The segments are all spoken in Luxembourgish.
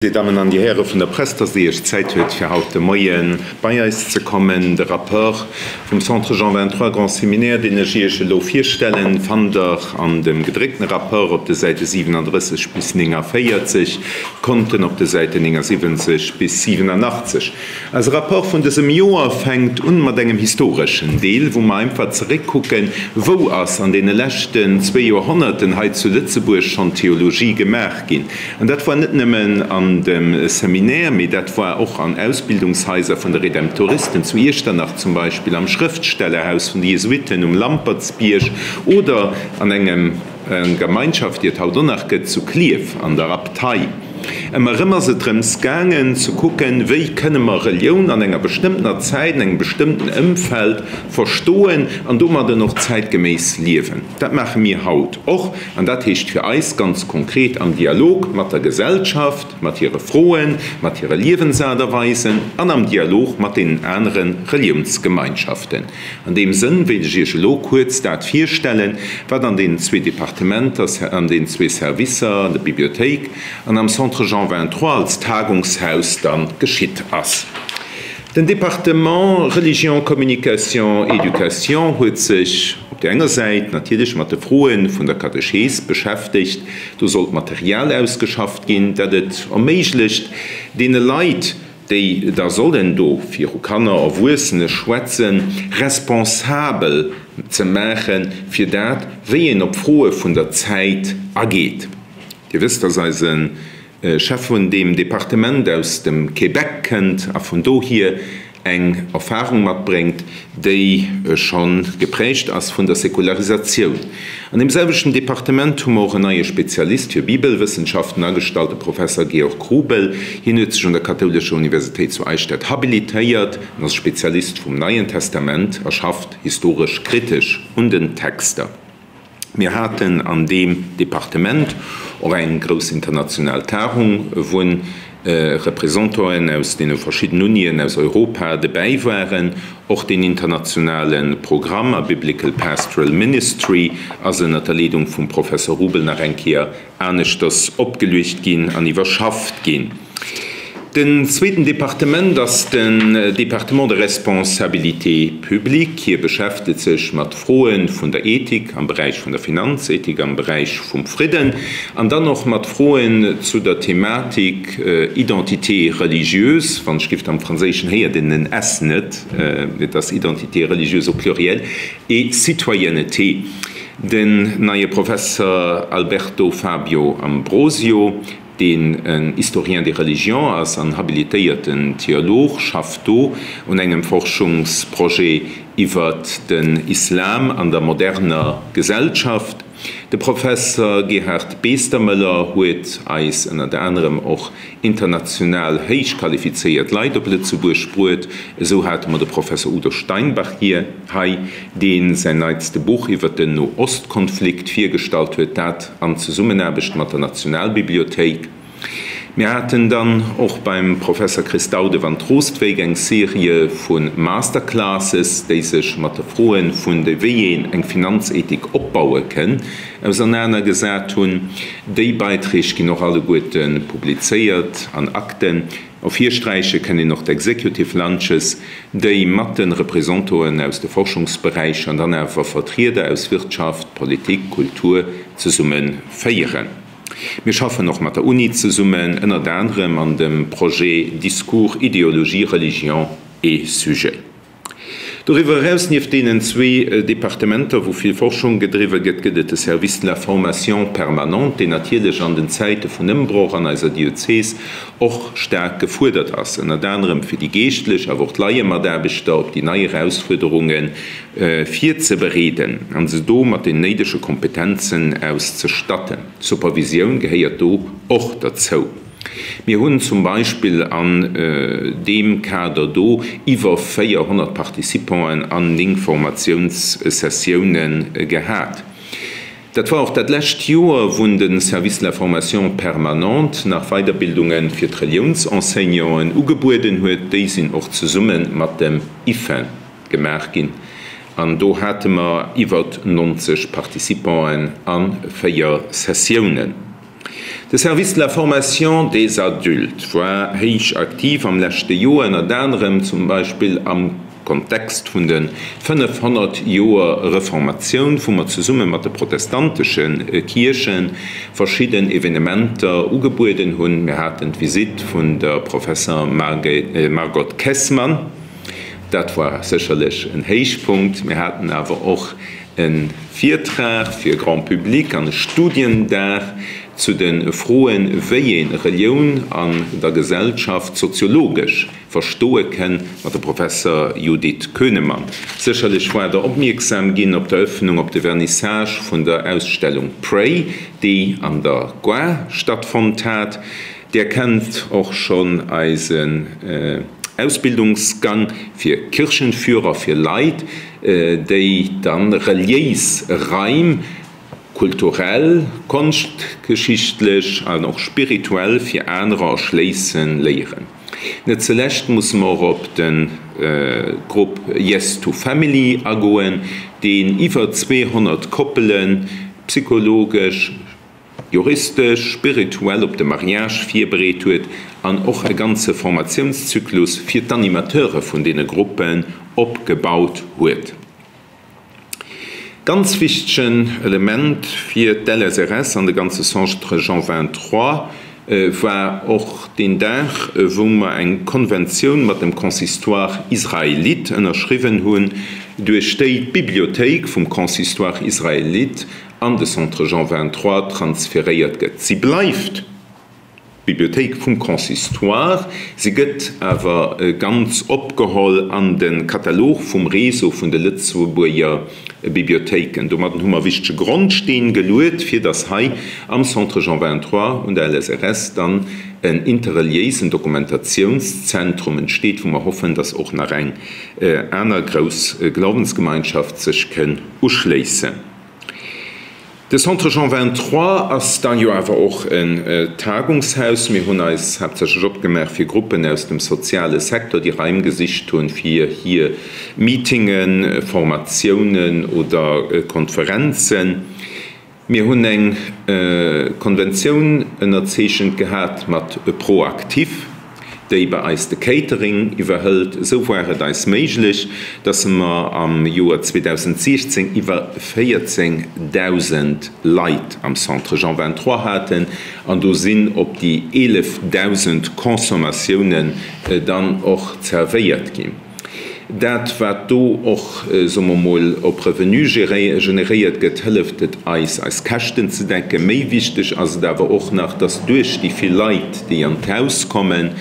Dir Dammen an Dir Häre vun der Press, dass Dir Iech Zäit huet fir haut de Moie bei eis ze kommen. De Rapport vum Centre Jean 23 Grand Séminaire, deen ech Iech elo virstellen, fannt Der an dem gedréckten Rapport op de Säite 37 bis 49, d'Konten op de Säiten 79 bis 87. Eise Rapport vun dësem Joer fänkt un mat engem historeschen Deel, wou mer einfach zeréckkucken, wou ass an deene leschten zwéi Joerhonnerten hei zu Lëtzebuerg schonn Theologie gemaach ginn. An dat war net nëmmen an dem Seminaire, mee dat war och an Ausbildungshaiser vun de Redemptoristen zu Iechternach zum Beispill, am Schrëftstellerhaus vun de Jesuitten um Lampertsbierg oder an engem Gemeinschaft, déi et haut och nach gëtt, zu Klierf an der Abtei. Ëmmer erëm ass et drëms gaangen, ze kucken, wéi kënne mer Relioun an enger bestëmmtener Zäit, an engem bestëmmten Ëmfeld verstoen an domadden och zäitgeméiss liewen. Dat maache mir haut och, an dat heescht fir eis ganz konkret am Dialog mat der Gesellschaft, mat hire Froen, mat hire Liewensaart a Weisen an am Dialog mat deenen anere Reliounsgemeinschaften. An deem Sënn wéilt ech Iech elo kuerz dat virstellen, wat an deenen zwee Departementer, an deenen zwee Servicer, an der Bibliothéik an am Centre Jean 23 als Tagungshaus dann geschitt ass. Den Département Religion, Communication, Éducation huet sech op där enger Säit natierlech mat de Froe vun der Katechees beschäftegt. Do sollt Material ausgeschafft ginn, dat et erméiglecht, deene Leit, déi da sollen do viru Kanner, Erwuessene schwätzen, responsabel ze maache fir dat, wéi een op Froe vun der Zäit ageet. Dir wësst, dass eise Chef vun deem Departement aus dem Québec kënnt a vun dohier eng Erfahrung matbréngt, déi scho geprägt ass vun der Säkularisatioun. An deem selwechten Departement hu mer och en neie Spezialist fir Bibelwëssenschaften agestallt, de Professer Georg Rubel. Hien huet sech un der Kathoulescher Universitéit zu Eichstätt habilitéiert an ass Spezialist vum Neien Testament a schafft historesch-kritesch un den Texter. Mir haten an deem Departement och eng grouss international Tagung, wou Représentanten aus deene verschidden Unien aus Europa dobäi waren. Och deen internationale Programm a Biblical Pastoral Ministry ass ënnert der Leedung vum Professor Rubel nach eng Kéier aneschters opgeluecht ginn an iwwerschafft ginn. Den zweeten Departement ass den Département de responsabilité publique. Hie beschäftet sech mat Froe vun der Ethik am Beräich vun der Finanzethik, am Beräich vum Fridden an dann och mat Froen zu der Thematik Identité religieuse, wann ech giff, am Franséischen héiert een den s net, et ass Identité religieuse au pluriel, et citoyenneté. Den neie Professer Alberto Fabio Ambrosio, deen en Historien des religions ass an habilitéierten Theolog, schafft do un engem Forschungsprojet iwwert den Islam an der moderner Gesellschaft. De Professer Gerhard Beestermöller huet eis ënnert anerem och international héich qualifizéiert Leit op Lëtzebuerg bruet. Esou hate mer de Professer Udo Steinbach hir hei, dee säin neitste Buch iwwert den No-Ost-Konflikt virgestallt huet, dat an Zesummenaarbecht mat der Nationalbibliothéik. Mir haten dann och beim Professer Chris Daude van Troostwijk eng Serie vu Masterclasses, déi sech mat de Froen vun de wéi een eng Finanzethik opbaue kënn, ausernanergesat hunn. Déi Beiträg ginn och alleguerte publizéiert an Akten. Ervirsträiche kënn een och d'Executive Lunches, déi mat de Représentanten aus de Forschungsberäicher an dann awer Vertrieder aus Wirtschaft, Politik, Kultur zesumme féieren. Mir schaffen och mat der Uni zesummen, ënnert anerem an dem Projet Discours, Idéologie, Religion et Sujet. Doriwwer eraus, nieft deenen zwee Departementer, wou vill Forschung gedriwwe gëtt, gëtt et de Service de la formation permanente, deen natierlech an den Zäite vun Ëmbroch an eiser Diözees och staark gefuerdert ass, ënnert anerem fir déi Geeschtlech, awer och d'Laiemataarbechter op déi nei Erausfuerderunge virzebereeden a se do mat den néidege Kompetenzen auszestatten. D'Supervisioun gehéiert do och derzou. Mir hunn zum Beispill an deem Kader do iwwer 400 Participanten an 9 Formatiounssessiounen gehat. Dat war och dat lescht Joer, wou de Service de la formation permanente nach Weiderbildunge fir d'Reliounsenseignanten ugebueden huet. Déi sinn och zesumme mat dem IFEN gemaach ginn an do hate mer iwwer 90 Participanten a 4 Sessiounen. De Service de la formation des adultes war héich aktiv am leschte Joer, ënnert anerem zum Beispill am Kontext vun de 500 Joer Reformatioun, wou mer zesumme mat de protestantesche Kierche verschidden Evenementer ugebueden hunn. Mir haten d'Visitt vun der Professer Margot Kessmann, dat war sécherlech en Héichpunkt. Mir haten awer och e Virtrag fir Grand Public an e Studiendag zu de Froen, wéi ee Relioun an der Gesellschaft soziologesch verstoe kënn, mat dem Professer Judith Könemann. Sécherlech war Der opmierksam ginn op d'Eröffnung, op de Vernissage vun der Ausstellung Pray, déi an der Goar stattfonnt hat. Dir kennt och schonn eisen Ausbildungsgang fir Kirchenführer, fir Leit, déi dann reliéis Raim kulturell, konschtgeschichtlech an och spirituell fir anerer erschléissen léieren. Net zulescht musse mer och op de Grupp Yes to Family agoen, deen iwwer 200 Koppele psychologesch, juristesch, spirituell op de Mariage virbereet huet an och e ganze Formatiounszyklus fir d'Animateure vun deene Gruppen opgebaut huet. Ganz wichtegen Element fir d'LSRS an de ganze Centre Jean 23 war och deen Dag, wou mer eng Konventioun mat dem Consistoire israélite ënnerschriwwen hunn, duerch déi d'Bibliothéik vum Consistoire israélite an de Centre Jean 23 transferéiert gëtt. Si bleift d'Bibliothéik vum Consistoire, si gëtt awer ganz opgeholl an de Katalog vum Réseau vun de Lëtzebuerger Bibliothéiken. Domadden hu mer e wichtege Grondsteen geluet, fir datt hei am Centre Jean 23 un der LSRS dann en interreliéisen Dokumentationszentrum entsteet, wou mer hoffen, datt och nach eng aner grouss Glaubensgemeinschaft sech kënn uschléissen. De Centre Jean 23 ass da jo awer och en Tagungshaus. Mir hunn eis haaptsächlech opgemaach fir Gruppen aus dem soziale Secteur, déi Raim gesicht hunn, fir hir Meetingen, Formatiounen oder Konferenzen. Mir hunn eng Konventioun ënnerzeechent gehat mat ProActif. déi bei eis de Catering iwwerhëlt. Esou war et eis méiglech, dass mer am Joer 2016 iwwer 14.000 Leit am Centre Jean 23 haten an do sinn op déi 11.000 Consommatiounen dann och zerwéiert ginn. Dat, wat do och, soe mer mol, op Revenu generéiert gëtt, hëlleft et eis, eis Käschten ze decken. Méi wichteg ass et awer och nach, dass duerch déi vill Leit, déi an d'Haus kommen,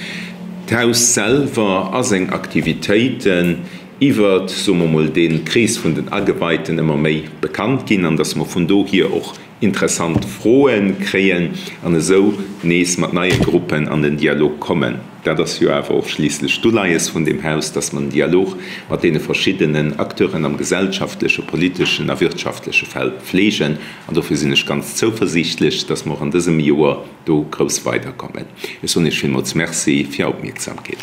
d'Haus selwer a seng Aktivitéiten iwwer, soe mer mol, dee Krees vun den Ageweiten ëmmer méi bekannt ginn an dass mer vun dohier och interessant Froe kréien an esou nees mat neie Gruppen an den Dialog kommen. Dat ass jo awer och schliisslech d'Uleies vun deem Haus, dass mer den Dialog mat deene verschiddenen Acteuren am gesellschaftleche, politeschen a wirtschaftleche Feld pflegen. An dofir sinn ech ganz zouversiichtlech, dass mer och an dësem Joer do grouss weiderkommen. Ech soen Iech villmools Merci fir Är Opmierksamkeet.